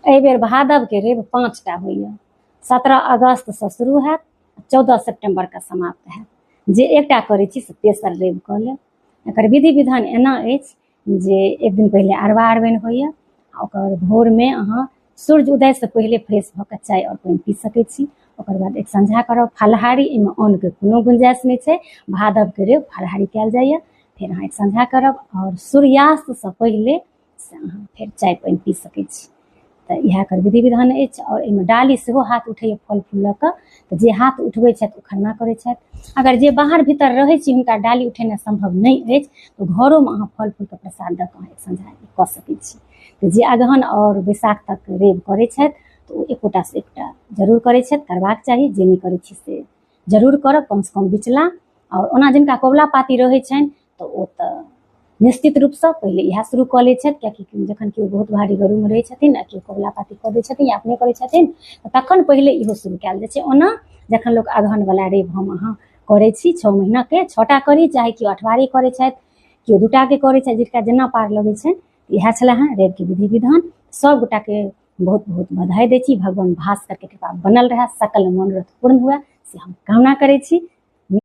एहि बेर भादवके रवि 5टा होइए। 17 अगस्तसँ शुरू हैत, 14 सेप्टेम्बरके समाप्त हैत। जे एकटा करै छी से तेसर रवि कऽ लेब। एकर विधि विधान एना अछि जे एक दिन पहिले अरबा अरबाइन होइए आ ओकर भोरमे अहाँ सूर्य उदयसँ पहिले फ्रेश भऽ कऽ चाय आओर पानि पी सकै छी। ओकर बाद एक संझा करब। फलाहारी, एहिमे अन्नके कोनो गुंजाइश नहि छै। भादवके रवि फलाहारी कयल जाइए। फेर अहाँ एक संझा करब आओर सूर्यास्तसँ पहिले से अहाँ फेर चाय पानि पी सकै छी। तऽ इएह एकर विधि विधान अछि। आओर एहिमे डाली सेहो हाथ उठैए फल फूल लऽ कऽ, तऽ जे हाथ उठबै छथि ओ खरना करै छथि। अगर जे बाहर भीतर रहै छी हुनका डाली उठेनाइ सम्भव नहि अछि तऽ घरोमे अहाँ फल फूलके प्रसाद दऽ कऽ अहाँ एक संझा कऽ सकै छी। तऽ जे अगहन आओर बैसाख तक रवि करै छथि तऽ ओ एकोटासँ एकटा जरूर करै छथि, करबाक चाही। जे नहि करै छी से जरूर करब, कमसँ कम बिचला। आओर ओना जिनका कबुला पाती रहै छनि तऽ ओ तऽ निश्चित रूपसँ पहिले इएह शुरू कऽ लै छथि, कियाकि जखन केओ बहुत भारी गरुमे रहै छथिन आ केओ कबुला पाती कऽ दै छथिन या अपने करै छथिन तऽ तखन पहिले इहो शुरू कयल जाइ छै। ओना जखन लोक अगहनवला रवि हम अहाँ करै छी, 6 महीनाके 6टा करी, चाहे केओ अठवारी करै छथि, केओ 2टाके करै छथि, जिनका जेना पार लगै छनि। इएह छलै हँ रविके विधि विधान। सब गोटाके बहुत बहुत बधाई दै छी। भगवान भास्करके कृपा बनल रहए, सकल मनोरथ पूर्ण हुए से हम कामना करै छी।